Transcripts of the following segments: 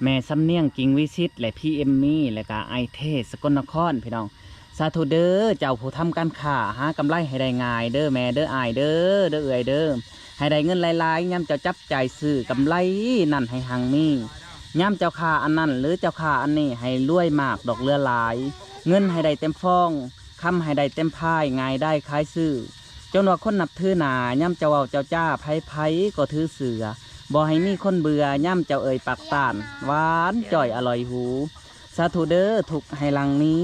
ແມ່ສຳນຽງ ກິ່ງວິສິດ ແລະ ພີເອັມມີ ແລະກະອ້າຍເທ ສະກົນນະຄອນ ພີ່ນ້ອງ. ສາທຸເດີ ເຈົ້າຜູ້ທຳການຄ້າ ຫາກຳໄລໃຫ້ໄດ້ງ່າຍເດີແມ່ເດີ ອ້າຍເດີ ເດີເອື້ອຍເດີ ໃຫ້ໄດ້ເງິນຫຼາຍໆ ຍາມເຈົ້າຈັບຈ່າຍຊື້ ກຳໄລນັ້ນໃຫ້ຮັ່ງມີ ຍາມເຈົ້າຄ້າອັນນັ້ນ ຫຼື ເຈົ້າຄ້າອັນນີ້ ໃຫ້ລວຍມາກດອກເຫຼືອຫຼາຍ ເງິນໃຫ້ໄດ້ເຕັມຟອງ ຄຳໃຫ້ໄດ້ເຕັມພາຍ ງ່າຍດາຍຂາຍຊື້ ຈົນວ່າຄົນນັບຖືໜ້າ ຍາມເຈົ້າເວົ້າເຈົ້າຈາ ໃຜໆກໍຖືເຊື່ອ ບໍ່ໃຫ້ມີຄົນເບື່ອ ຍາມເຈົ້າເອີ່ຍປາກຕ້ານ ຫວານຈ້ອຍອະລ່ອຍຫູ. ສາທຸເດີ ທຸກໃຫ້ຫຼັ່ງໜີ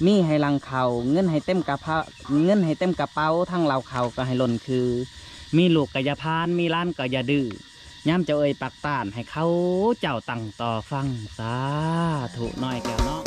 ມີໃຫ້ຫຼັ່ງເຂົ້າ ເງິນໃຫ້ເຕັມກະພະ ເງິນໃຫ້ເຕັມກະເປົາ ທັງເຫຼົ່າເຂົ້າກໍໃຫ້ລົ້ນຄື ມີລູກກໍຢ່າພານ ມີຫຼານກໍຢ່າດື້ ຍາມເຈົ້າເອີ່ຍປາກຕ້ານ ໃຫ້ເຂົາເຈົ້າຕັ້ງຕໍ່ຟັງ ສາທຸເນາະ ອ້າຍແກ້ວເນາະ.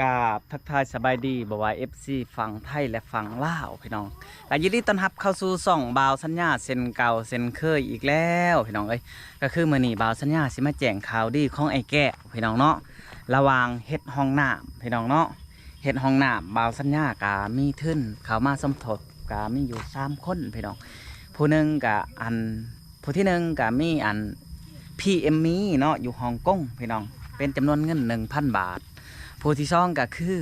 ກາບທັກທາຍສະບາຍດີ ບໍ່ວ່າເອັຟຊີຝັ່ງໄທ ແລະ ຝັ່ງລາວ ພີ່ນ້ອງ. ກະຍິນດີຕ້ອນຮັບເຂົ້າສູ່ຊ່ອງບ່າວສັນຍາເຊັ່ນເກົ່າເຊັ່ນເຄີຍອີກແລ້ວ ພີ່ນ້ອງເອີຍ. ກະຄືມື້ນີ້ບ່າວສັນຍາຊິມາແຈ້ງຂ່າວດີຂອງອ້າຍແກ້ວ ພີ່ນ້ອງເນາະ ລະຫວ່າງເຮັດຫ້ອງນ້ຳ ພີ່ນ້ອງເນາະ. ເຮັດຫ້ອງນ້ຳ ບ່າວສັນຍາກະມີທຶນເຂົ້າມາສົມທົບ ກະມີຢູ່ສາມຄົນ ພີ່ນ້ອງ. ຜູ້ໜຶ່ງກະອັນ ຜູ້ທີໜຶ່ງກະມີອັນ ພີເອັມມີ ເນາະ ຢູ່ຮົງກົງ ພີ່ນ້ອງ ເປັນຈຳນວນເງິນໜຶ່ງພັນບາດ. ຜູ້ທີສອງກະຄື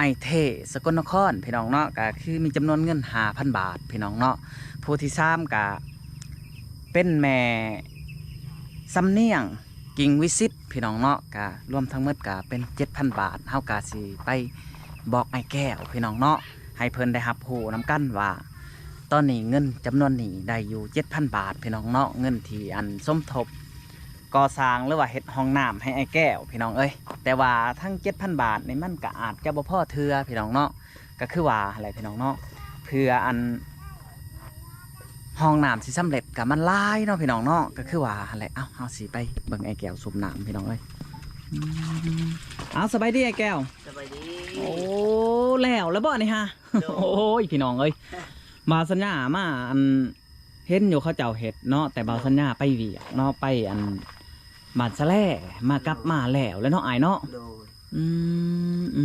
ອ້າຍເທ ສະກົນນະຄອນ ພີ່ນ້ອງເນາະ ກະຄືມີຈຳນວນເງິນຫ້າພັນບາດ ພີ່ນ້ອງເນາະ. ຜູ້ທີສາມກະເປັນແມ່ສຳນຽງ ກິ່ງວິສິດ ພີ່ນ້ອງເນາະ ກະລວມທັງໝົດກະເປັນເຈັດພັນບາດ. ເຮົາກະຊິໄປບອກອ້າຍແກ້ວ ພີ່ນ້ອງເນາະ ໃຫ້ເພິ່ນໄດ້ຮັບຮູ້ນຳກັນວ່າ ຕອນນີ້ເງິນຈຳນວນນີ້ໄດ້ຢູ່ເຈັດພັນບາດ ພີ່ນ້ອງເນາະ ເງິນທີ່ອັນສົມທົບ ກໍ່ສ້າງ ຫຼືວ່າເຮັດຫ້ອງນ້ຳໃຫ້ອ້າຍແກ້ວ ພີ່ນ້ອງເອີຍ. ແຕ່ວ່າທັງເຈັດພັນບາດນີ້ ມັນກະອາດຈະບໍ່ພໍເທື່ອ ພີ່ນ້ອງເນາະ ກະຄືວ່າຫັ້ນແຫຼະ ພີ່ນ້ອງເນາະ ເພື່ອອັນຫ້ອງນ້ຳຊິສຳເລັດກະມັນຫຼາຍເນາະ ພີ່ນ້ອງເນາະ ກະຄືວ່າຫັ້ນແຫຼະ. ເອົ້າ ເຮົາຊິໄປເບິ່ງອ້າຍແກ້ວສູບນ້ຳ ພີ່ນ້ອງເອີຍ. ອືມ ເອົ້າ ສະບາຍດີອ້າຍແກ້ວ. ສະບາຍດີ. ໂອ້ ແລ້ວລະບໍ່ນີ້ຫະ? ໂດຍ. ໂອ້ຍ ພີ່ນ້ອງເອີຍ ບ່າວສັນຍາມາອັນ ເຫັນຢູ່ເຂົາເຈົ້າເຮັດເນາະ ແຕ່ບ່າວສັນຍາໄປວຽກເນາະ ໄປອັນບ້ານສະແລ ມາກັບມາແລ້ວແຫຼະເນາະ ອ້າຍເນາະ. ໂດຍ. ອືມ ອື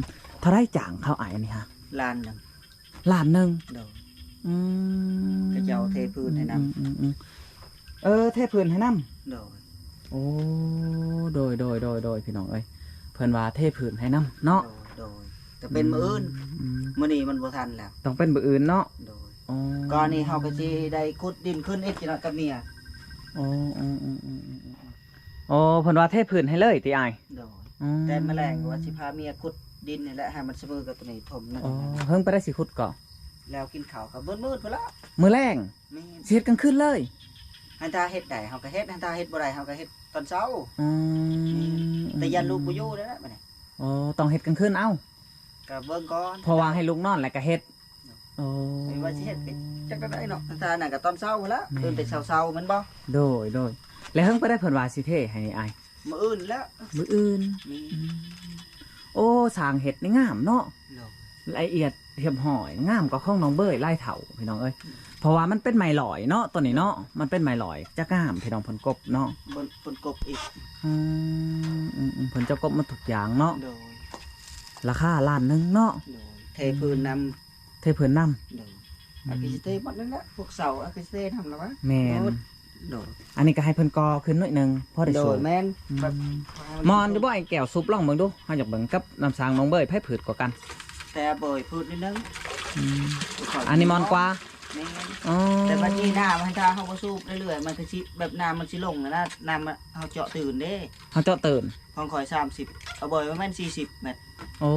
ມໆໆໆ ເທົ່າໃດຈ້າງເຂົາອ້າຍອັນນີ້ຫະ? ລ້ານໜຶ່ງ. ລ້ານໜຶ່ງ. ໂດຍ. ອືມ ເຂົາເຈົ້າເທພື້ນໃຫ້ນຳ. ອືມໆໆ ເອີ ເທພື້ນໃຫ້ນຳ. ໂດຍ. ໂອ້ ໂດຍໆໆໆ ພີ່ນ້ອງເອີຍ ເພິ່ນວ່າເທພື້ນໃຫ້ນຳເນາະ. ໂດຍ ໂດຍ ກະເປັນມື້ອື່ນ. ອືມ ມື້ນີ້ມັນບໍ່ທັນແລ້ວ ຕ້ອງເປັນມື້ອື່ນເນາະ. ໂດຍ. ອໍ ກໍນີ້ເຮົາກໍຊິໄດ້ຂຸດດິນຂຶ້ນອີກ ຊິເນາະ ກັບເມຍ. ອໍ ອໍ ອໍ ອໍ ອໍ ອໍ ອໍ ອໍ ເພິ່ນວ່າເທພື້ນໃຫ້ເລີຍຕິອ້າຍ? ໂດຍ. ອືມ ແຕ່ມື້ແລງວ່າຊິພາເມຍຂຸດດິນນີ້ແຫຼະ ໃຫ້ມັນສະເໝີກັບໂຕນີ້ຖົມໜຶ່ງ. ອໍ ເຫິງປານໃດຊິຂຸດກໍ? ແລ້ວກິນເຂົ້າກໍມືດໆພຸ້ນລະ. ມື້ແລງ? ແມ່ນ. ຊິເຮັດກາງຄືນເລີຍ? ຄັນຖ້າເຮັດໄດ້ເຮົາກໍເຮັດ ຄັນຖ້າເຮັດບໍ່ໄດ້ເຮົາກໍເຮັດຕອນເຊົ້າ. ອືມ ແຕ່ຢ້ານລູກບໍ່ຢູ່ແລ້ວບາດນີ້. ອໍ ຕ້ອງເຮັດກາງຄືນເອົາ. ກໍເບິ່ງກ່ອນ ເພາະວ່າໃຫ້ລູກນອນແລ້ວກໍເຮັດ. ໂອ້ ວ່າຊິເຮັດໄປຈັກແນວໃດເນາະ ຖ້ານັ້ນກໍຕອນເຊົ້າພຸ້ນລະ. ແມ່ນ. ຕື່ນແຕ່ເຊົ້າໆແມ່ນບໍ່? ໂດຍໆ. ແລ້ວເຫິງປານໃດເພິ່ນວ່າຊິເທໃຫ້ນີ້ອ້າຍ? ມື້ອື່ນແລ້ວ. ມື້ອື່ນ. ແມ່ນ. ອືມ ໂອ້ ຊ່າງເຮັດນີ້ງາມເນາະ. ໂດຍ. ລະອຽດຮຽບຮ້ອຍ ງາມກວ່າຂອງນ້ອງເບີຍຫຼາຍເທົ່າ ພີ່ນ້ອງເອີຍ. ອືມ ເພາະວ່າມັນເປັນໄມ້ລອຍເນາະ ໂຕນີ້ເນາະ. ໂດຍ. ມັນເປັນໄມ້ລອຍ ຈະງາມ ພີ່ນ້ອງ ເພິ່ນກົບເນາະ. ເພິ່ນ ເພິ່ນກົບອີກ. ອືມ ອືມໆ ເພິ່ນເຈົ້າກົບໝົດທຸກຢ່າງເນາະ. ໂດຍ. ລາຄາລ້ານໜຶ່ງເນາະ. ໂດຍ. ເທພື້ນນຳ. ເທພື້ນນຳ. ໂດຍ. ອືມ ອາກະຊິເທໝົດນັ້ນແຫຼະ ພວກເສົາອາກະຊິເທນຳລະວະ. ແມ່ນ. ໂດຍ. ອັນນີ້ກໍໃຫ້ເພິ່ນກໍ່ຂຶ້ນໜ້ອຍໜຶ່ງ ພໍໄດ້ສູບ. ໂດຍ ແມ່ນ. ອືມ ມັນ ມ່ອນຢູ່ບໍ່ອ້າຍແກ້ວ? ສູບລອງເບິ່ງດູ ເຮົາຢາກເບິ່ງກັບນ້ຳສ້າງນ້ອງເບີຍ ໃຜພືດກວ່າກັນ? ແຕ່ເບີຍພືດໜ້ອຍໜຶ່ງ. ອືມ ອັນນີ້ມ່ອນກວ່າ. ແມ່ນ. ອໍ ແຕ່ບັດນີ້ນ້ຳ ຄັນຖ້າເຮົາບໍ່ສູບເລື້ອຍໆ ມັນກໍຊິແບບນ້ຳມັນຊິລົງນະ ນ້ຳເຮົາເຈາະຕື່ນເດ້. ເຮົາເຈາະຕື່ນ. ຂອງຂ້ອຍສາມສິບ ເອົາບໍ່ ປະມານສີ່ສິບແມັດ. ໂອ້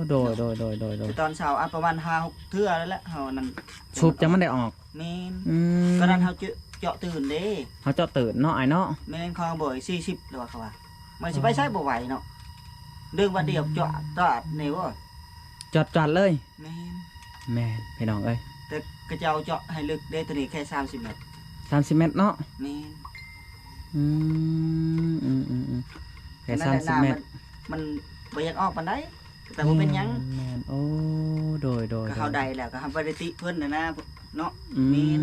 ໂດຍ ໂດຍ ໂດຍ ໂດຍ ໂດຍ. ແຕ່ຕອນເຊົ້າ ອາ ປະມານຫ້າຫົກເທື່ອແລ້ວແຫຼະ ເຮົານັ້ນ. ສູບຈັ່ງມັນໄດ້ອອກ. ແມ່ນ. ອືມ ຕອນນັ້ນເຮົາເຈາະ ເຈາະຕື່ນເດ້. ເຮົາເຈາະຕື່ນເນາະ ອ້າຍເນາະ. ແມ່ນ ຂອງເບີຍສີ່ສິບແລ້ວວ່າ ເຂົາວ່າ ມັນຊິໄປໃສບໍ່ໄຫວເນາະ. ດຶງບາດດຽວເຈາະຕາດນີ້ບໍ່ ຈອດໆເລີຍ. ແມ່ນ. ແມ່ນ ພີ່ນ້ອງເອີຍ ແຕ່ເຂົາເຈົ້າເຈາະໃຫ້ເລິກເດ້ ໂຕນີ້ແຄ່ສາມສິບແມັດ. ສາມສິບແມັດເນາະ. ແມ່ນ. ອືມ ອືມໆໆ ແຄ່ສາມສິບແມັດ ມັນ ມັນບໍ່ຢາກອອກປານໃດ ແຕ່ບໍ່ເປັນຫຍັງ. ແມ່ນ ໂອ້ ໂດຍໆໆ ກໍເຮົາໄດ້ແລ້ວ ກໍເຮົາບໍ່ໄດ້ຕິເພິ່ນນະນະ. ເນາະ ອືມ ແມ່ນ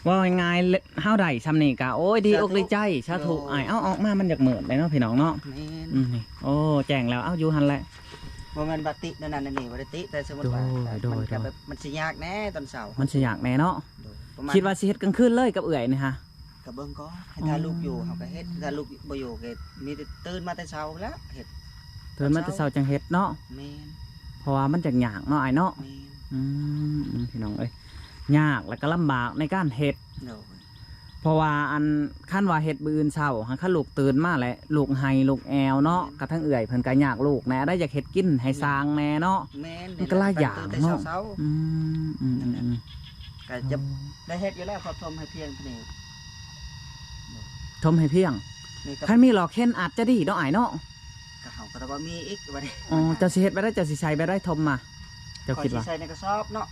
ເວົ້າງ່າຍໆ ເຮົາໄດ້ຊ່ຳນີ້ກະ ໂອ້ຍ ດີອົກດີໃຈ ສາທຸ ໂດຍ ອ້າຍ ເອົາ ອອກມາມັນຢາກມືດເດ້ເນາະ ພີ່ນ້ອງເນາະ ແມ່ນ ອືມ ນີ້ ໂອ້ ແຈ້ງແລ້ວ ເອົາ ຢູ່ຫັ້ນແຫຼະ ບໍ່ແມ່ນວ່າຕິແນວນັ້ນແນວນີ້ ບໍ່ໄດ້ຕິ ແຕ່ສົມມຸດວ່າ ໂດຍ ມັນກະແບບ ໂດຍ ມັນຊິຍາກແດ່ຕອນເຊົ້າ ມັນຊິຍາກແດ່ເນາະ ໂດຍ ປະມານ ຄິດວ່າຊິເຮັດກາງຄືນເລີຍກັບເອື້ອຍນີ້ຫະ ກະເບິ່ງກ່ອນ ໃຫ້ຖ້າລູກຢູ່ ອໍ ເຮົາກະເຮັດ ຖ້າລູກບໍ່ຢູ່ກະມີແຕ່ຕື່ນມາແຕ່ເຊົ້າແລ້ວເຮັດ ຕື່ນມາແຕ່ເຊົ້າຈັ່ງເຮັດເນາະ ແມ່ນ ເພາະວ່າມັນຈັກຍາກເນາະ ອ້າຍເນາະ ແມ່ນ ອືມ ອືມ ພີ່ນ້ອງເອີຍ ຍາກ ແລະກະລຳບາກໃນການເຮັດ ໂດຍ ເພາະວ່າອັນ ຄັນວ່າເຮັດມື້ອື່ນເຊົ້າ ຄັນລູກຕື່ນມາແລ້ວ ລູກໄຫ້ລູກແອວເນາະ ແມ່ນ ກະທັງເອື້ອຍເພິ່ນກະຍາກລູກແດ່ ໄດ້ຢາກເຮັດກິນໃຫ້ຊ່າງແດ່ເນາະ ແມ່ນ ມັນກະຫຼາຍຢ່າງເນາະ ອືມ ອືມ ອືມ ກະຈະ ອໍ ໄດ້ເຮັດຢູ່ແລ້ວ ເພາະຖົມໃຫ້ພຽງນີ້ ຖົມໃຫ້ພຽງ ນີ້ກະ ຄັນມີຫຼອກເຂັນອາດຈະດີເນາະ ອ້າຍເນາະ ກະເຮົາກະຕ້ອງວ່າມີອີກບັດນີ້ ອໍ ເຈົ້າຊິເຮັດແບບໃດ ເຈົ້າຊິໃສ່ແບບໃດຖົມມາ ເຈົ້າຄິດວ່າ ຂ້ອຍຊິໃສ່ໃນກະສອບເນາະ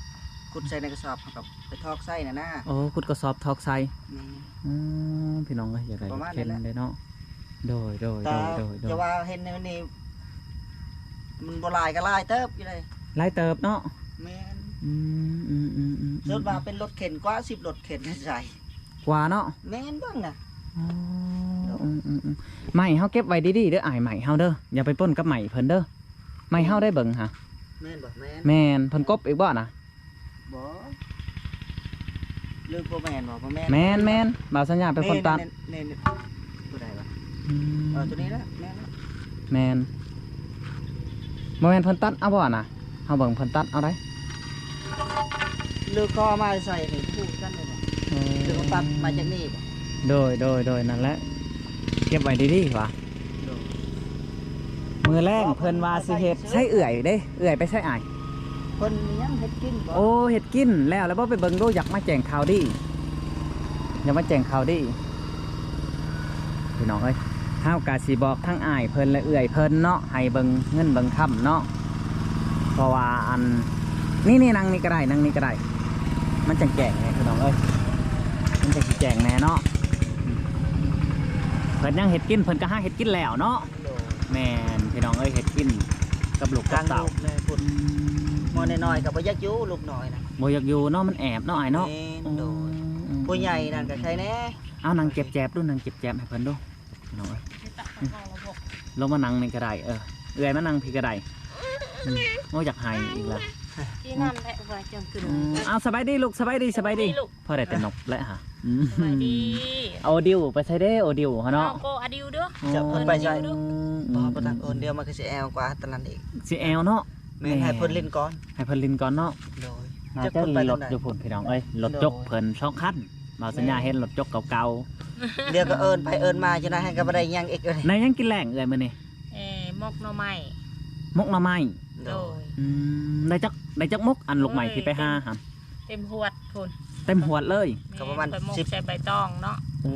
ຂຸດໃສ່ໃນກະສອບ ເຮົາກະໄປຖອກໃສ່ຫັ້ນນະ ໂອ້ ຂຸດກະສອບຖອກໃສ່ ແມ່ນ ອືມ ພີ່ນ້ອງເອີຍ ຢາກໄດ້ ປະມານນັ້ນແຫຼະ ເຂັນເດ້ເນາະ ໂດຍ ໂດຍ ໂດຍ ໂດຍ ແຕ່ວ່າເຫັນແນວນີ້ ມັນບໍ່ຫຼາຍກະຫຼາຍເຕີບຢູ່ເດ້ ຫຼາຍເຕີບເນາະ ແມ່ນ ອືມ ອືມ ອືມ ອືມ ສົມມຸດວ່າເປັນລົດເຂັນກວ່າສິບລົດເຂັນໃສ່ ກວ່າເນາະ ແມ່ນເບິ່ງນະ ອໍ ໂດຍ ອືມ ອືມ ອືມ ໄມ້ເຮົາເກັບໄວ້ດີໆເດີ ອ້າຍ ໄມ້ເຮົາເດີ ຢ່າໄປປົນກັບໄມ້ເພິ່ນເດີ ໄມ້ເຮົາໄດ້ເບິ່ງຫະ ແມ່ນບໍ່ ແມ່ນ ແມ່ນ ເພິ່ນກົບອີກບໍ່ນະ ບໍ່ ຫຼືບໍ່ແມ່ນບໍ່ ບໍ່ແມ່ນ ແມ່ນ ແມ່ນ ບ່າວສັນຍາເປັນຄົນຕັດ ນີ້ ນີ້ ນີ້ ນີ້ ໂຕໃດວະ ອືມ ເອີ ໂຕນີ້ລະ ແມ່ນລະ ແມ່ນ ບໍ່ແມ່ນເພິ່ນຕັດເອົາບໍ່ນະ ເຮົາເບິ່ງເພິ່ນຕັດເອົາໄດ໋ ຫຼືເຂົາເອົາມາໃສ່ນີ້ຄູ່ກັນເລີຍນະ ໂອ້ ຫຼືເພິ່ນຕັດມາຈາກນີ້ບໍ່ ໂດຍ ໂດຍ ໂດຍ ນັ້ນແຫຼະ ເກັບໄວ້ດີໆຫວາ ໂດຍ ມື້ແລງເພິ່ນວ່າຊິເຮັດ ໃສເອື້ອຍເດ້ ເອື້ອຍໄປໃສອ້າຍ ເພິ່ນຍັງເຮັດກິນບໍ່ ໂອ້ ເຮັດກິນແລ້ວ ແລ້ວບໍ່ໄປເບິ່ງດູ ຢາກມາແຈ້ງຂ່າວດີ ຢາກມາແຈ້ງຂ່າວດີ ພີ່ນ້ອງເອີຍ ເຮົາກະຊິບອກທັງອ້າຍເພິ່ນ ແລະເອື້ອຍເພິ່ນເນາະ ໃຫ້ເບິ່ງເງິນເບິ່ງຄຳເນາະ ເພາະວ່າອັນ ນີ້ໆ ນັ່ງນີ້ກະໄດ້ ນັ່ງນີ້ກະໄດ້ ມັນຈັ່ງແຈ້ງແດ່ ພີ່ນ້ອງເອີຍ ມັນຈັ່ງຊິແຈ້ງແດ່ເນາະ ເພິ່ນຍັງເຮັດກິນ ເພິ່ນກະຫາເຮັດກິນແລ້ວເນາະ ໂດຍ ແມ່ນ ພີ່ນ້ອງເອີຍ ເຮັດກິນກັບລູກກັບເຕົ້າ ທາງລູກແດ່ພຸ້ນ ອືມ ໝໍ້ນ້ອຍໆ ກະບໍ່ຢາກຢູ່ ລູກນ້ອຍນະ ບໍ່ຢາກຢູ່ເນາະ ມັນແອບເນາະ ອ້າຍເນາະ ແມ່ນ ໂດຍ ອືມ ຜູ້ໃຫຍ່ນັ້ນກະໃຄແດ່ ເອົາ ນັ່ງແຈບໆດູ ນັ່ງແຈບໆໃຫ້ເພິ່ນດູ ພີ່ນ້ອງເອີຍ ອືມ ລົງມານັ່ງນີ້ກະໄດ້ ເອີ ເອື້ອຍມານັ່ງພີ້ກະໄດ້ ອືມ ໂອ້ ຢາກໄຫ້ອີກລະ ທີ່ນັ້ນແຫຼະວ່າຈັ່ງຄື ອືມ ເອົາ ສະບາຍດີລູກ ສະບາຍດີ ສະບາຍດີ ສະບາຍດີລູກ ພໍໄດ້ແຕ່ນົບແຫຼະຫະ ອືມ ສະບາຍດີ ໂອດິວໄປໃສເດ້ ໂອດິວຫັ້ນເນາະ ເອົາ ກໍອະດິວເດີ້ ເຈົ້າເພິ່ນໄປໃສ ອືມ ບໍ່ ບໍ່ທັນ ໂອດິວມັນກະຊິແອວກວ່າຕະນັ້ນອີກ ຊິແອວເນາະ ແມ່ນ ແມ່ນ ໃຫ້ເພິ່ນຫຼິ້ນກ່ອນ ໃຫ້ເພິ່ນຫຼິ້ນກ່ອນເນາະ ໂດຍ ໜ້າຈະຫຼິ້ນລົດຢູ່ພຸ້ນ ພີ່ນ້ອງເອີຍ ລົດຈົກເພິ່ນສອງຄັນ ບ່າວສັນຍາເຫັນລົດຈົກເກົ່າໆ ດຽວກະເອີ້ນໄປເອີ້ນມາຈັ່ງໃດ ໃຫ້ກະບໍ່ໄດ້ຫຍັງອີກເລີຍ ໄດ້ຫຍັງກິນແລງເອື້ອຍມື້ນີ້ ເອີ ໝົກໜໍ່ໄມ້ ໝົກໜໍ່ໄມ້ ໂດຍ ອືມ ໄດ້ຈັກ ໄດ້ຈັກໝົກ ອັນລູກໄມ້ທີ່ໄປຫາຫັ້ນ ເຕັມຫວດພຸ້ນ ເຕັມຫວດເລີຍ ກະປະມານສິບ ຂ້ອຍໝົກໃສ່ໃບຕອງເນາະ ໂອ້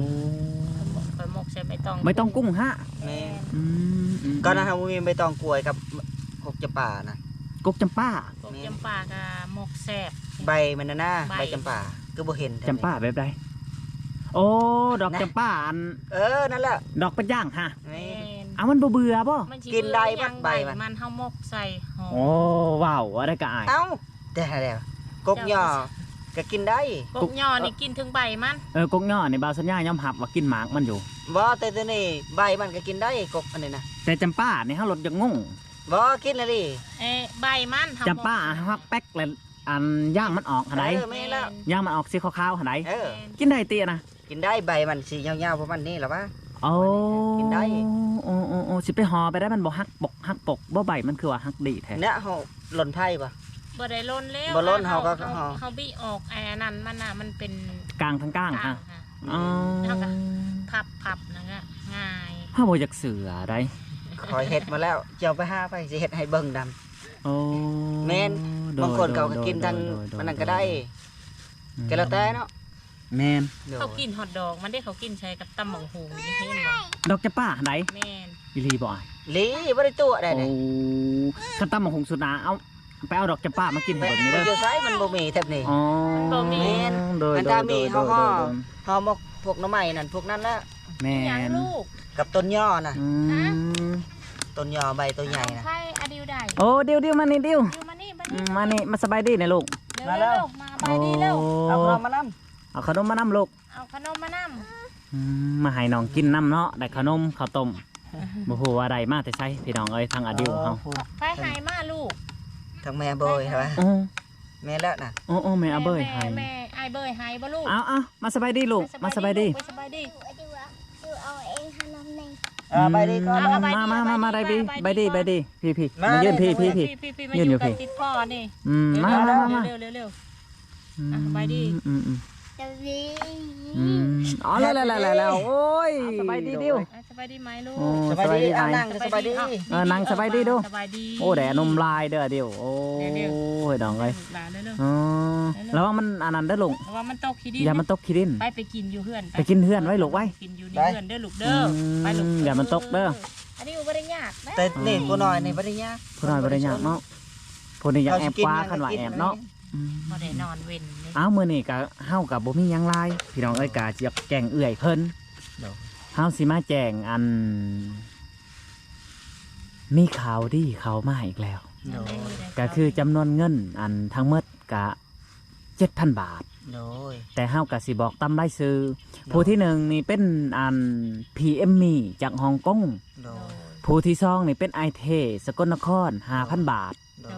ຂ້ອຍໝົກໃສ່ໃບຕອງ ໃບຕອງກຸ້ງຫະ ແມ່ນ ອືມ ອືມ ຕອນນັ້ນເຮົາບໍ່ມີໃບຕອງກ້ວຍກັບ ກົກຈຳປານະ ກົກຈຳປາ ກົກຈຳປາກະໝົກແຊບ ໃບມັນນະນະ ໃບ ໃບຈຳປາ ຄືບໍ່ເຫັນ ຈຳປາແບບໃດ ໂອ້ ດອກຈຳປາອັນ ເອີ ນັ້ນແຫຼະ ດອກເປັນຢ່າງຫະ ແມ່ນ ເອົາ ມັນບໍ່ເບື່ອບໍ່ ມັນຊິ ກິນໄດ້ ເບື່ອຫຍັງ ໃບມັນ ໃບມັນເຮົາໝົກໃສ່ຫອມ ໂອ້ ເວົ້າ ເວົ້າໄດ້ກະອາຍ ເອົ້າ ແຕ່ແລ້ວ ກົກຍໍ່ກະກິນໄດ້ ກົກຍໍ່ນີ້ກິນເຖິງໃບມັນ ເອີ ກົກຍໍ່ນີ້ບ່າວສັນຍາຍອມຮັບວ່າກິນໝາກມັນຢູ່ ບໍ່ ແຕ່ໂຕນີ້ໃບມັນກະກິນໄດ້ ກົກອັນນີ້ນະ ແຕ່ຈຳປານີ້ເຮົາລົດຢາກງົງ ບໍ່ ກິນອີ່ຫຼີ ເອີ ໃບມັນ ຈຳປາເຮົາຫັກແປັກແລ້ວ ອັນຢາງມັນອອກຫັ້ນໃດ ເອີ ແມ່ນແລ້ວ ຢາງມັນອອກສີຂາວໆຫັ້ນໃດ ເອີ ກິນໄດ້ຕິນະ ກິນໄດ້ ໃບມັນສີຍາວໆ ປະມານນີ້ລະຫວາ ໂອ້ ກິນໄດ້ ໂອ້ ໂອ້ ໂອ້ ຊິໄປຫໍ່ໄປໄດ້ ມັນບໍ່ຫັກປົກຫັກປົກບໍ່ ໃບມັນຄືວ່າຫັກດີແທ້ ເນາະ ເຮົາຫຼົ່ນໄຜ່ບໍ່ ບໍ່ໄດ້ຫຼົ່ນແລ້ວ ບໍ່ຫຼົ່ນ ເຮົາກະ ເຮົາ ເຮົາ ເຮົາບິອອກ ໄອ້ອັນນັ້ນມັນນະ ມັນເປັນກາງທາງກາງ ກາງ ຫະ ອໍ ເຮົາກະພັບໆ ນັ້ນກະງ່າຍ ເຮົາບໍ່ຢາກເຊື່ອໃດ ຂ້ອຍເຮັດມາແລ້ວ ເຈົ້າໄປຫາໃຜຊິເຮັດໃຫ້ເບິ່ງນຳ ໂອ້ ແມ່ນ ໂດຍ ບາງຄົນເຂົາກະ ໂດຍ ກິນທັງ ໂດຍ ໂດຍ ມັນນັ້ນກະໄດ້ ອືມ ກະແລ້ວແຕ່ເນາະ ແມ່ນ ໂດຍ ເຂົາກິນຮອດດອກມັນເດ້ ເຂົາກິນໃສ່ກັບຕຳບັກຫຸ່ງ ເຫັນບໍ່ ດອກຈຳປາຫັ້ນໃດ ແມ່ນ ອີ່ຫຼີບໍ່ອ້າຍ ອີ່ຫຼີ ບໍ່ໄດ້ຕົວະໃດ ໂອ້ ຄັນຕຳບັກຫຸ່ງສຸດໜ້າ ເອົາ ໄປເອົາດອກຈຳປາມາກິນໃຫ້ເບິ່ງນີ້ເດີ ຢູ່ໃສ ມັນບໍ່ມີແຖບນີ້ ອໍ ມັນບໍ່ມີ ແມ່ນ ໂດຍ ອັນ ໂດຍ ຖ້າມີ ໂດຍ ເຮົາຫໍ່ ໂດຍ ຫໍ່ໝົກພວກໜໍ່ໄມ້ນັ້ນ ພວກນັ້ນລະ ແມ່ນ ຫຍັງລູກ ກັບຕົ້ນຍໍ່ນະ ອືມ ຮະ ຕົ້ນຍໍ່ໃບໂຕໃຫຍ່ນະ ໃຜ ອະດິວໄດ້ ໂອ້ ດິວ ດິວ ມານີ້ ດິວ ດິວ ມານີ້ ມານີ້ ອືມ ມານີ້ ມາສະບາຍດີນະລູກ ມາແລ້ວ ມາແລ້ວ ມາ ບາຍດີແລ້ວ ໂອ້ ເອົາຂະໜົມມານຳ ເອົາຂະໜົມມານຳລູກ ເອົາຂະໜົມມານຳ ອືມ ມາໃຫ້ນ້ອງກິນນຳເນາະ ໄດ້ຂະໜົມ ເຂົ້າຕົ້ມ ບໍ່ຮູ້ວ່າໄດ້ມາແຕ່ໃສ ພີ່ນ້ອງເອີຍ ທາງອາດິວເຮົາ ເອີ ໃຜໃຫ້ມາລູກ ທາງແມ່ເບີຍ ເອີ ແມ່ນແລ້ວນະ ໂອ້ ໂອ້ ແມ່ອາເບີຍໃຫ້ ແມ່ ແມ່ອາເບີຍໃຫ້ບໍ່ລູກ ເອົາໆ ມາສະບາຍດີລູກ ມາສະບາຍດີ ມາສະບາຍດີ ສະບາຍດີ ເອົາເອງຂະໜົມນີ້ ເອີ ບາຍດີກ່ອນ ມາ ມາ ມາ ມາ ບາຍດີ ບາຍດີ ບາຍດີ ພີ່ໆ ມາຢືນ ພີ່ໆ ພີ່ ມາຢືນຢູ່ພີ້ ຕິດພໍ່ນີ້ ອືມ ມາ ມາ ມາ ເລັວໆ ອືມ ອ່ະ ສະບາຍດີ ອືມ ອືມ ສະບາຍດີ ອືມ ອໍ ແລ້ວ ແລ້ວ ໂອ້ຍ ອ່ະ ສະບາຍດີດິວ ອ່ະ ສະບາຍດີໄໝລູກ ໂອ້ ສະບາຍດີ ສະບາຍດີ ອ່ະ ນັ່ງ ສະບາຍດີ ສະບາຍດີ ອ່ະ ເອີ ນັ່ງ ສະບາຍດີດູ ສະບາຍດີ ໂອ້ ໄດ້ອານົມຫຼາຍເດີດິວ ໂອ້ ເດີໆ ໂອ້ຍ ນ້ອງເອີຍ ເດີລູກຫຼານເດີ ເອີ ເດີໆ ລະວັງມັນອັນນັ້ນເດີລູກ ລະວັງມັນຕົກຂີ້ດິນ ຢ່າມັນຕົກຂີ້ດິນ ໄປ ໄປກິນຢູ່ເຮືອນ ໄປກິນເຮືອນໄວ້ລູກໄວ້ ກິນຢູ່ໃນເຮືອນເດີລູກເດີ ອືມ ໄປລູກ ຢ່າມັນຕົກເດີ ອັນນີ້ບໍ່ໄດ້ຍາກນະ ແຕ່ນີ້ຜູ້ນ້ອຍນີ້ບໍ່ໄດ້ຍາກ ຜູ້ນ້ອຍບໍ່ໄດ້ຍາກເນາະ ຜູ້ນີ້ຢາກແອບກວ່າ ຄັນວ່າແອບເນາະ ອືມ ບໍ່ໄດ້ນອນເວັນເດ້ ອ້າວ ມື້ນີ້ກະ ເຮົາກະບໍ່ມີຫຍັງຫຼາຍ ພີ່ນ້ອງເອີຍ ກະຊິຢາກແຈ້ງເອື້ອຍເພິ່ນ ໂດຍ ເຮົາຊິມາແຈ້ງ ອັນ ມີຂ່າວດີເຂົ້າມາອີກແລ້ວ ໂດຍ ກະຄືຈຳນວນເງິນ ອັນ ທັງໝົດກະ ເຈັດພັນບາດ ໂດຍ ແຕ່ເຮົາກະຊິບອກຕາມລາຍຊື່ ໂດຍ ຜູ້ທີໜຶ່ງນີ້ເປັນ ອັນ ພີ່ເອັມມີຈາກຮ່ອງກົງ ໂດຍ ຜູ້ທີສອງນີ້ເປັນອ້າຍເທ ສະກົນນະຄອນ ຫ້າພັນບາດ ໂດຍ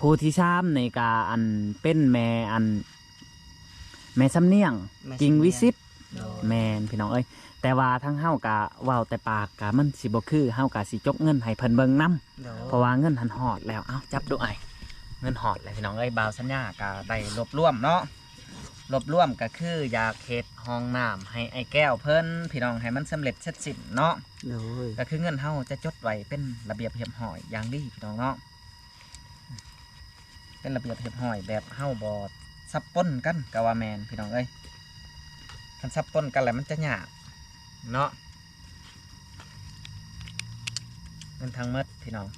ຜູ້ທີສາມນີ້ກະ ອັນ ເປັນແມ່ ອັນ ແມ່ສຳນຽງ ແມ່ສຳນຽງ ກິ່ງວິສິດ ໂດຍ ແມ່ນພີ່ນ້ອງເອີຍ ແຕ່ວ່າທາງເຮົາກະເວົ້າແຕ່ປາກກະມັນຊິບໍ່ຄື ເຮົາກະຊິຈົກເງິນໃຫ້ເພິ່ນເບິ່ງນຳ ໂດຍ ເພາະວ່າເງິນຫັ້ນຮອດແລ້ວ ເອົ້າ ຈັບດູອ້າຍ ເງິນຮອດແລ້ວພີ່ນ້ອງເອີຍ ບ່າວສັນຍາກະໄດ້ລວບລວມເນາະ ລວບລວມກະຄືຢາກເຮັດຫ້ອງນ້ຳໃຫ້ອ້າຍແກ້ວເພິ່ນ ພີ່ນ້ອງ ໃຫ້ມັນສຳເລັດເສັດສິ້ນເນາະ ໂດຍ ກະຄືເງິນເຮົາຈະຈົດໄວ້ເປັນລະບຽບຮຽບຮ້ອຍຢ່າງດີພີ່ນ້ອງເນາະ ເປັນລະບຽບຮຽບຮ້ອຍ ແບບເຮົາບໍ່ສັບປົນກັນກະວ່າແມ່ນພີ່ນ້ອງເອີຍ ຄັນສັບປົນກັນແລ້ວມັນຈະຍາກເນາະ ເງິນທັງໝົດພີ່ນ້ອງ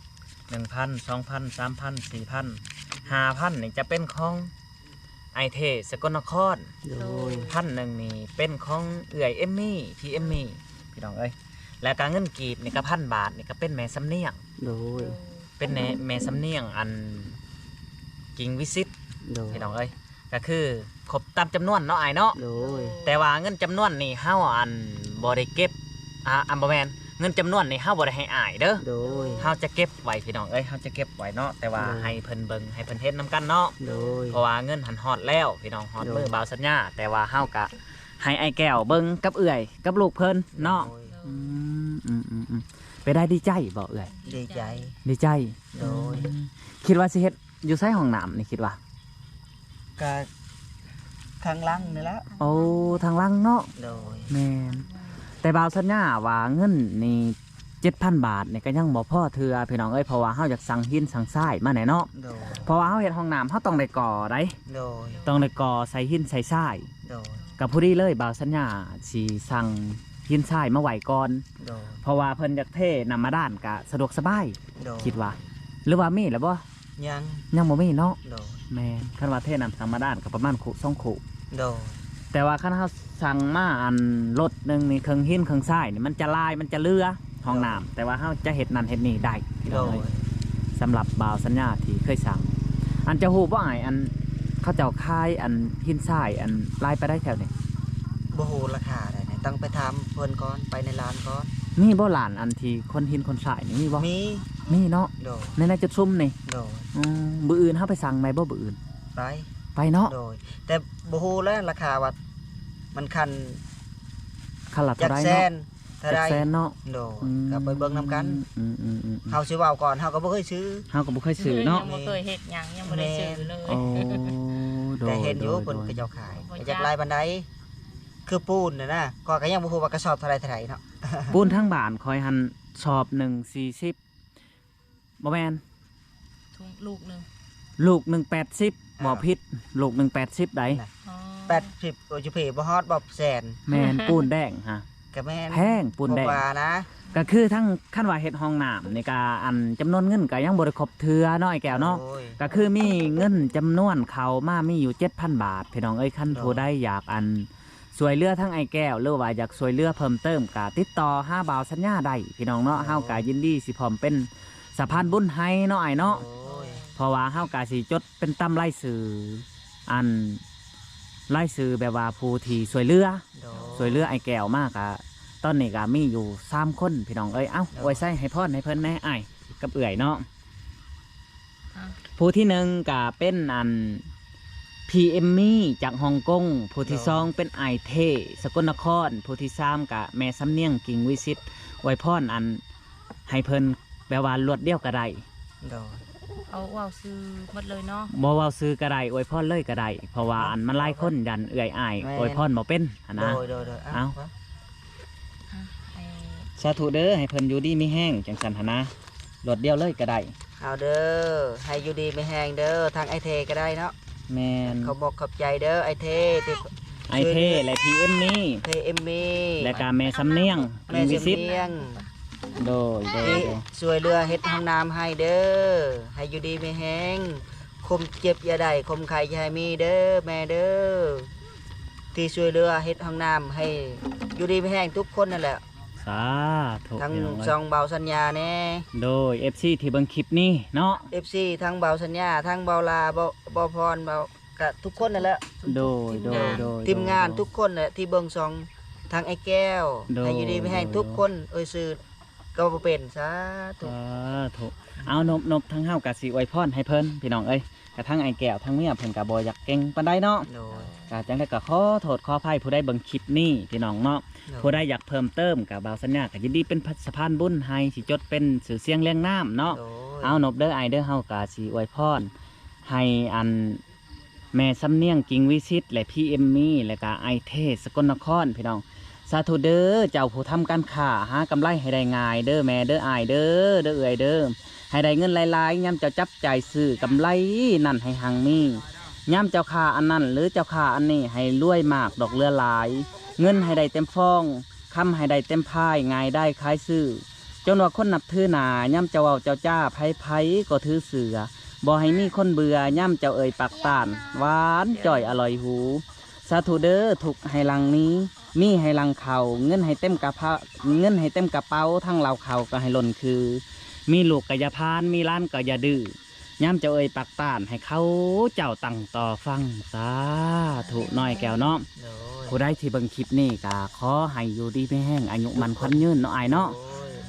ໜຶ່ງພັນ ສອງພັນ ສາມພັນ ສີ່ພັນ ຫ້າພັນນີ້ຈະເປັນຂອງອ້າຍເທ ສະກົນນະຄອນ ໂດຍ ພັນໜຶ່ງນີ້ເປັນຂອງເອື້ອຍເອັມມີ ພີ່ເອັມມີ ພີ່ນ້ອງເອີຍ ແລ້ວກະເງິນກີບນີ້ກະພັນບາດນີ້ກະເປັນແມ່ສຳນຽງ ໂດຍ ເປັນແມ່ ແມ່ສຳນຽງ ອັນ ກິ່ງວິສິດ ໂດຍ ພີ່ນ້ອງເອີຍ ກະຄືຄົບຕາມຈຳນວນເນາະອ້າຍເນາະ ໂດຍ ແຕ່ວ່າເງິນຈຳນວນນີ້ເຮົາ ອັນ ບໍ່ໄດ້ເກັບ ອ່າ ອ່າ ບໍ່ແມ່ນ ເງິນຈຳນວນນີ້ເຮົາບໍ່ໄດ້ໃຫ້ອ້າຍເດີ ໂດຍ ເຮົາຈະເກັບໄວ້ພີ່ນ້ອງເອີຍ ເຮົາຈະເກັບໄວ້ເນາະ ແຕ່ວ່າ ໂດຍ ໃຫ້ເພິ່ນເບິ່ງ ໃຫ້ເພິ່ນເຫັນນຳກັນເນາະ ໂດຍ ເພາະວ່າເງິນຫັ້ນຮອດແລ້ວພີ່ນ້ອງ ຮອດ ໂດຍ ມື້ບ່າວສັນຍາ ແຕ່ວ່າເຮົາກະໃຫ້ອ້າຍແກ້ວເບິ່ງກັບເອື້ອຍ ກັບລູກເພິ່ນເນາະ ໂດຍ ອືມ ອືມ ອືມ ອືມ ເປັນໄດ້ ດີໃຈບໍ່ເອື້ອຍ? ດີໃຈ ດີໃຈ ໂດຍ ອືມ ຄິດວ່າຊິເຮັດຢູ່ໃສຫ້ອງນ້ຳນີ້ ຄິດວ່າ? ກະທາງຫຼັງນີ້ແຫຼະ ໂອ້ ທາງຫຼັງເນາະ ໂດຍ ແມ່ນ ແຕ່ບ່າວສັນຍາວ່າເງິນນີ້ ເຈັດພັນບາດນີ້ກະຍັງບໍ່ພໍເທື່ອພີ່ນ້ອງເອີຍ ເພາະວ່າເຮົາຢາກສັ່ງຫີນສັ່ງຊາຍມາແດ່ເນາະ ໂດຍ ເພາະວ່າເຮົາເຮັດຫ້ອງນ້ຳ ເຮົາຕ້ອງໄດ້ກໍ່ໃດ ໂດຍ ຕ້ອງໄດ້ກໍ່ໃສ່ຫີນໃສ່ຊາຍ ໂດຍ ກະພໍດີເລີຍ ບ່າວສັນຍາຊິສັ່ງຫີນຊາຍມາໄວ້ກ່ອນ ໂດຍ ເພາະວ່າເພິ່ນຢາກເທນ້ຳບາດານກະສະດວກສະບາຍ ໂດຍ ຄິດວ່າ ຫຼືວ່າມີແລ້ວບໍ່? ຍັງ ຍັງບໍ່ມີເນາະ ໂດຍ ແມ່ນ ຄັນວ່າເທນ້ຳສັງບາດານກະປະມານຄູ່ສອງຄູ່ ໂດຍ ແຕ່ວ່າຄັນເຮົາສັ່ງມາ ອັນ ລົດໜຶ່ງນີ້ ເຄື່ອງຫີນເຄື່ອງຊາຍນີ້ ມັນຈະຫຼາຍ ມັນຈະເຫຼືອຫ້ອງນ້ຳ ໂດຍ ແຕ່ວ່າເຮົາຈະເຮັດນັ້ນເຮັດນີ້ໄດ້ ໂດຍ ສຳລັບບ່າວສັນຍາທີ່ເຄີຍສັ່ງ ອັນ ເຈົ້າຮູ້ບໍ່ອ້າຍ ອັນ ເຂົາເຈົ້າຂາຍ ອັນ ຫີນຊາຍ ອັນ ຫຼາຍປານໃດແຖວນີ້? ບໍ່ຮູ້ລາຄາໃດ໋ ຕ້ອງໄປຖາມເພິ່ນກ່ອນ ໄປໃນຮ້ານກ່ອນ ມີບໍ່ຮ້ານ ອັນ ທີ່ຂົນຫີນຂົນຊາຍນີ້ ມີບໍ່? ມີ ມີເນາະ ໂດຍ ໃນ ໃນຈຸດຊຸມນີ້ ໂດຍ ອືມ ມື້ອື່ນເຮົາໄປສັ່ງໄດ້ບໍ່? ມື້ອື່ນ ໄປ ໄປເນາະ ໂດຍ ແຕ່ບໍ່ຮູ້ແຫຼະລາຄາວ່າມັນຄັນ ຄັນລະເທົ່າໃດເນາະ ຈັກແສນເທົ່າໃດ ຈັກແສນເນາະ ໂດຍ ອືມ ກະໄປເບິ່ງນຳກັນ ອືມໆໆໆ ເຮົາຊິເວົ້າກ່ອນ ເຮົາກະບໍ່ເຄີຍຊື້ ເຮົາກະບໍ່ເຄີຍຊື້ເນາະ ຍັງບໍ່ເຄີຍເຮັດຫຍັງ ຍັງບໍ່ໄດ້ຊື້ເລີຍ ໂອ້ ໂດຍ ແຕ່ເຫັນຢູ່ ໂດຍ ເພິ່ນ ໂດຍ ເຂົາເຈົ້າຂາຍ ກະຈັກຫຼາຍປານໃດ ຄືປູນຫັ້ນນະ ຂ້ອຍກະຍັງບໍ່ຮູ້ວ່າກະສອບເທົ່າໃດເທົ່າໃດເນາະ ປູນທາງບ້ານຂ້ອຍຫັ້ນ ສອບໜຶ່ງສີ່ສິບ ບໍ່ແມ່ນ ທຸງ ລູກໜຶ່ງ ລູກໜຶ່ງແປດສິບ ເອີ ບໍ່ຜິດ ລູກໜຶ່ງແປດສິບໃດ໋ ອໍ ແປດສິບ ໂອ ຢູ່ພີ້ບໍ່ຮອດບໍ່ແສນ ແມ່ນ ປູນແດງຫະ ກະແມ່ນ ແພງ ປູນແດງ ວ່ານະ ກະຄືທັງ ຄັນວ່າເຮັດຫ້ອງນ້ຳນີ້ກະ ອັນ ຈຳນວນເງິນກະຍັງບໍ່ໄດ້ຄົບເທື່ອເນາະ ອ້າຍແກ້ວເນາະ ໂດຍ ກະຄືມີເງິນຈຳນວນເຂົ້າມາມີຢູ່ເຈັດພັນບາດ ພີ່ນ້ອງເອີຍ ຄັນ ໂດຍ ຜູ້ໃດຢາກ ອັນ ຊ່ວຍເຫຼືອທາງອ້າຍແກ້ວ ຫຼືວ່າຢາກຊ່ວຍເຫຼືອເພີ່ມເຕີມ ກະຕິດຕໍ່ຫາບ່າວສັນຍາໄດ້ພີ່ນ້ອງເນາະ ໂດຍ ເຮົາກະຍິນດີຊິພ້ອມເປັນສະພານບຸນໃຫ້ເນາະອ້າຍເນາະ ໂດຍ ເພາະວ່າເຮົາກະຊິຈົດເປັນຕາມລາຍຊື່ ອັນ ລາຍຊື່ແບບວ່າຜູ້ທີ່ຊ່ວຍເຫຼືອ ໂດຍ ຊ່ວຍເຫຼືອອ້າຍແກ້ວມາກະ ຕອນນີ້ກະມີຢູ່ສາມຄົນພີ່ນ້ອງເອີຍ. ເອົ້າ ໂດຍ ອວຍໄຊໃຫ້ພອນໃຫ້ເພິ່ນແດ່ ອ້າຍກັບເອື້ອຍເນາະ. ອ່ະ ຜູ້ທີໜຶ່ງກະເປັນອັນ ພີ່ເອັມມີຈາກຮ່ອງກົງ, ຜູ້ທີ ໂດຍ ສອງເປັນອ້າຍເທສະກົນນະຄອນ, ຜູ້ທີສາມກະແມ່ສຳນຽງກິ່ງວິສິດ. ອວຍພອນອັນ ໃຫ້ເພິ່ນແບບວ່າລວດດຽວກະໄດ້. ໂດຍ ເອົາເວົ້າຊື່ໝົດເລີຍເນາະ. ບໍ່ເວົ້າຊື່ກະໄດ້ ອວຍພອນເລີຍກະໄດ້ ເພາະວ່າ ເອົາ ອັນມັນຫຼາຍຄົນ ຢ້ານເອື້ອຍອ້າຍ ແມ່ນ ອວຍພອນບໍ່ເປັນຫັ້ນນະ. ໂດຍ ໂດຍ ໂດຍ ເອົາ ເອົາ ອ່ະ ໃຫ້ ສາທຸເດີ ໃຫ້ເພິ່ນຢູ່ດີມີແຮງ ຈັ່ງຊັ້ນຫັ້ນນະ ລວດດຽວເລີຍກະໄດ້. ເອົາເດີ ໃຫ້ຢູ່ດີມີແຮງເດີ ທາງອ້າຍເທກະໄດ້ເນາະ. ແມ່ນ ຂອບອົກຂອບໃຈເດີ ອ້າຍເທ ທີ່ ອ້າຍເທ ຊ່ວຍເຫຼືອ ແລະ ພີ່ເອັມມີ ພີ່ເອັມມີ ແລະກະແມ່ສຳນຽງ ແມ່ສຳນຽງ ໂດຍ ໂດຍ ທີ່ ໂດຍ ຊ່ວຍເຫຼືອເຮັດຫ້ອງນ້ຳໃຫ້ເດີ ໃຫ້ຢູ່ດີມີແຮງ ຄວາມເຈັບຢ່າໄດ້ ຄວາມໄຂ້ຢ່າໃຫ້ມີເດີ ແມ່ເດີ ທີ່ຊ່ວຍເຫຼືອເຮັດຫ້ອງນ້ຳໃຫ້ຢູ່ດີມີແຮງທຸກຄົນນັ້ນແຫຼະ. ສາທຸ ທັງ ພີ່ນ້ອງເອີຍ ຊ່ອງເບົາສັນຍາແດ່. ໂດຍ ເອັຟຊີ ທີ່ເບິ່ງຄລິບນີ້ເນາະ ເອັຟຊີ ທັງເບົາສັນຍາ ທັງເບົາລາ ເບົາ ເບົາພອນ ເບົາ ກະທຸກຄົນນັ້ນແຫຼະ. ໂດຍ ໂດຍ ໂດຍ ທີມງານ ໂດຍ ທຸກຄົນແຫຼະ ທີ່ເບິ່ງຊ່ອງທາງອ້າຍແກ້ວ ໂດຍ ໃຫ້ຢູ່ດີມີແຮງ ໂດຍ ທຸກຄົນ ເອີ່ຍຊື່ກະບໍ່ເປັນ. ສາທຸ ສາທຸ. ເອົາ ນົບ ນົບ ທາງເຮົາກະຊິອວຍພອນໃຫ້ເພິ່ນ ພີ່ນ້ອງເອີຍ. ກະທັງອ້າຍແກ້ວທັງເມຍເພິ່ນກະບໍ່ຢາກເກັ່ງປານໃດເນາະ. ໂດຍ ກະຈັ່ງໃດກະຂໍໂທດຂໍອະໄພຜູ້ໃດເບິ່ງຄລິບນີ້ ພີ່ນ້ອງເນາະ. ໂດຍ ຜູ້ໃດຢາກເພີ່ມເຕີມກະ ບ່າວສັນຍາກະຍິນດີເປັນສະພານບຸນໃຫ້ ຊິຈົດເປັນຊື່ສຽງລຽງນາມເນາະ. ໂດຍ ເອົາ ນົບເດີ ອ້າຍເດີ ເຮົາກະຊິອວຍພອນໃຫ້ອັນ ແມ່ສຳນຽງ ກິ່ງວິສິດ ແລະ ພີ່ເອັມມີ ແລະກະອ້າຍເທ ສະກົນນະຄອນ ພີ່ນ້ອງ. ສາທຸເດີ ເຈົ້າຜູ້ທຳການຄ້າ ຫາກຳໄລໃຫ້ໄດ້ງ່າຍເດີແມ່ເດີ ອ້າຍເດີ ເດີເອື້ອຍເດີ ໃຫ້ໄດ້ເງິນຫຼາຍໆ ຍາມເຈົ້າຈັບຈ່າຍຊື້ ກຳໄລນັ້ນໃຫ້ຮັ່ງມີ ຍາມເຈົ້າຄ້າອັນນັ້ນ ຫຼື ເຈົ້າຄ້າອັນນີ້ ໃຫ້ລວຍມາກດອກເຫຼືອຫຼາຍ ເງິນໃຫ້ໄດ້ເຕັມຟອງ ຄຳໃຫ້ໄດ້ເຕັມພາຍ ງ່າຍດາຍຂາຍຊື້ ຈົນວ່າຄົນນັບຖືໜ້າ ຍາມເຈົ້າເວົ້າເຈົ້າຈາ ໃຜໆກໍຖືເຊື່ອ ບໍ່ໃຫ້ມີຄົນເບື່ອ ຍາມເຈົ້າເອີ່ຍປາກຕ້ານ ຫວານຈ້ອຍອະລ່ອຍຫູ. ສາທຸເດີ ທຸກໃຫ້ຫຼັ່ງໜີ ມີໃຫ້ຫຼັ່ງເຂົ້າ ເງິນໃຫ້ເຕັມກະພະ ເງິນໃຫ້ເຕັມກະເປົາ ທັງເຫຼົ້າເຂົ້າກໍໃຫ້ລົ້ນຄື ມີລູກກໍຢ່າພານ ມີຫຼານກໍຢ່າດື້ ຍາມເຈົ້າເອີ່ຍປາກຕ້ານ ໃຫ້ເຂົາເຈົ້າຕັ້ງຕໍ່ຟັງ. ສາທຸ ນ້ອຍແກ້ວເນາະ. ໂດຍ ຜູ້ໃດທີ່ເບິ່ງຄລິບນີ້ກະຂໍໃຫ້ຢູ່ດີມີແຮງ ອາຍຸໝັ້ນຂວັນຍືນເນາະ ອ້າຍເນາະ. ໂດຍ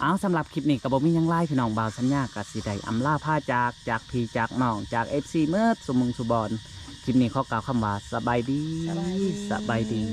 ເອົາ ສຳລັບຄລິບນີ້ກະບໍ່ມີຫຍັງຫຼາຍ ພີ່ນ້ອງ ບ່າວສັນຍາກະຊິໄດ້ອຳລາພາຈາກ ຈາກພີ່ຈາກນ້ອງ ຈາກເອັຟຊີໝົດສູ່ໝ່ອງສູ່ບ່ອນ. ຄລິບນີ້ຂໍກ່າວຄຳວ່າສະບາຍດີ ສະບາຍດີ ສະບາຍດີ.